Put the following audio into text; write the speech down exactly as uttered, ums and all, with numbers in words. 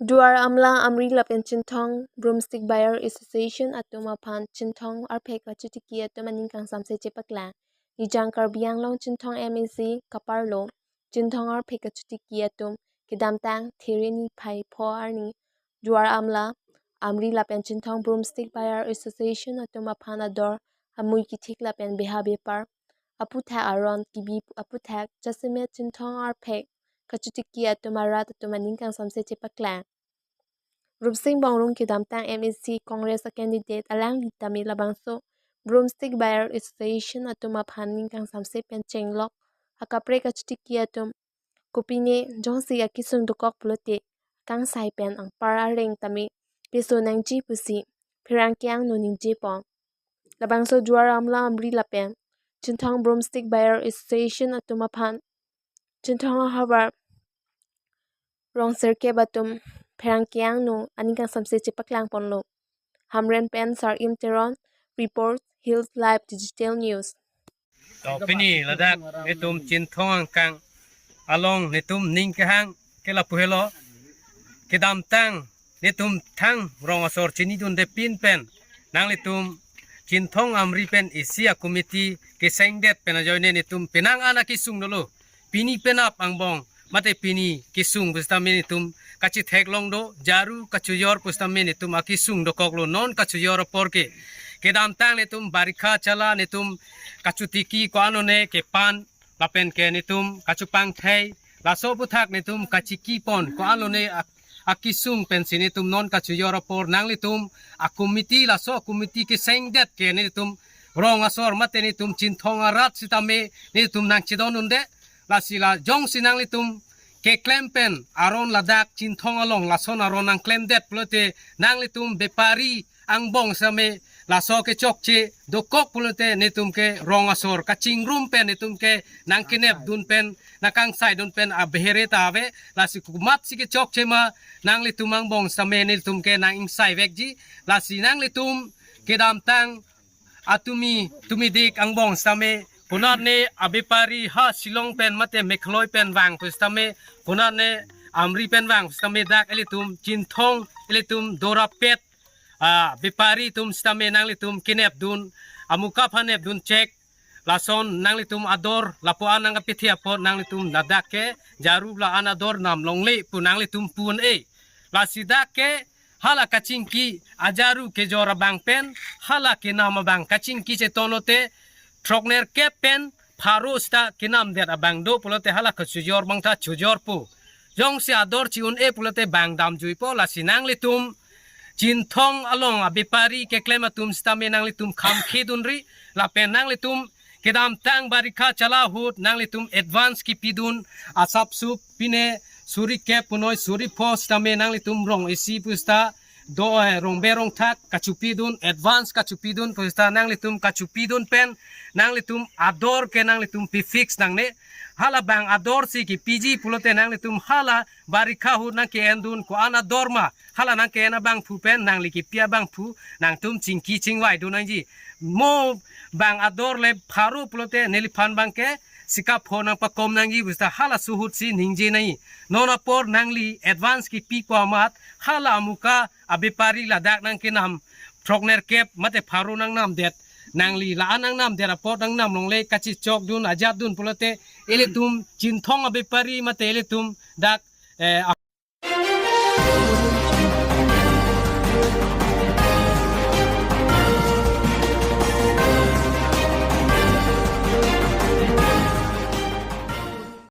Duar Amla, Amri lapen Chinthong Broomstick Buyer Association atum aphan Chinthong arphek kachotiki atum aning kangsamse chepaklang. Nijang Karbi Anglong Chinthong M A C kaparlo Chinthong arphek kachotiki atum kedamtang There niphai pho arni Duar Amla, Amri lapen Chinthong Broomstick Buyer Association atum aphan ador amui kethik lapen beha bepar aputhak aron kebi aputhak jasemet Chinthong arphek kachotiki atum arat atum aning kangsamse chepaklang. Rupsing Bongrung kedamtang M A C Congress a candidate alangli tame labangso Broomstick Buyer Association atum aphan ning kangsamse pen chenglok akaprek kachotiki atum kopine jongsi akesung dokok pulote kangsai pen anpar areng tame peso nangji pusi pherangke angno ningjepon. Labangso Duar Amla, Amri lapen Chinthong Broomstick Buyer Association atum aphan Chinthong ahavar rong sirkep atum pherangke angno aning kangsamse chepaklangponlo. Hamren pen Sarim Teron report, Hills Live Digital News. To pini ladak netum Chinthong angkang along netum ning kehang ke lapu helo. Kedamtang netum thang rong asor chinidunde pin pen nanglitum Chinthong Amri pen isi a committee kesengdet pen ajoine netum penang an akesung dolo. Pini penap angbong mate pini kesung pusitame netum kachetheklong do, jaru kachojor pusitame netum akesung dokoklo, non kachojor apor ke. Kedamtang netum barikha chala netum kachotiki ko-an lone kepan lapen ke netum kachopangthei, laso aputhak netum kachikipon ko-an lone ak-, akesung pensi netum non kachojor apor nanglitum a committee, laso a committee kesengdet ke netum rong asor mate netum Chinthong arat sitame netum nangchedondunde. Lasi la jongsi nanglitum keklem pen aron ladak Chinthong along lason aron nangklemdet pulote nanglitum bepari angbong sitame laso kechokche dokok pulote netum ke rong asor kachingrum pen netum ke nangkenepdun pen nangkangsaidun pen abehere ta ave. Lasi komatsi kechokche ma nanglitum angbong sitame netum ke nang-ingsaivekji. Lasi nanglitum kedamtang atumi tumidik angbong sitame konatne abepari ha Shillong pen mate Meghalaya pen vang pusitame, konatne Amri pen vang pusitame dak ilitum Chinthong ilitum dorapet abepari atum sitame nanglitum kenepdun, amuka aphan nepdun chek, lason nanglitum ador lapu-an nangkapethe apot nanglitum ladak ke jaru la-an ador nam longle pu nanglitum pu un-e. Lasi dak ke hala kachingki ajaru kejor abang pen, hala kenam abang kachingki cheton lote throknerkep pen pharo sita kenamdet abang do pulote hala kachojor abang ta chojorpo. Jongsi ador chi-un-e pulote bang damjuipo. Lasi nanglitum Chinthong along abepari keklem atum sitame nanglitum khamkhedunri lapen nanglitum kedamtang barikha chala ahut nanglitum advance kepidun asapsup pine suri kep punoi suri pho sitame nanglitum rong isi pusita do, eh, rong be rong thak kachopidun, advance kachopidun pusita nanglitum kachopidun pen nanglitum ador ke nanglitum pifix nangne. Hala bang ador si kepiji pulote nanglitum hala barikha ahut nangke-endun ko-an ador ma, hala nangke-en abangphu pen nangli kepi abangphu nangtum chingki chingvaidun nangji. Mo bang ador le pharo pulote neliphan abang ke sikap pho nangpakom nangji pusita halaso ahut si ningje nangji. Non apor nangli advance kepipo amat hala amuka abepari ladak nangkenam throknerkep mate pharo nangnamdet, nangli la-an nangnamdet apot nangnam longle kachichokdun ajatdun pulote ilitum Chinthong abepari mate ilitum dak, eh,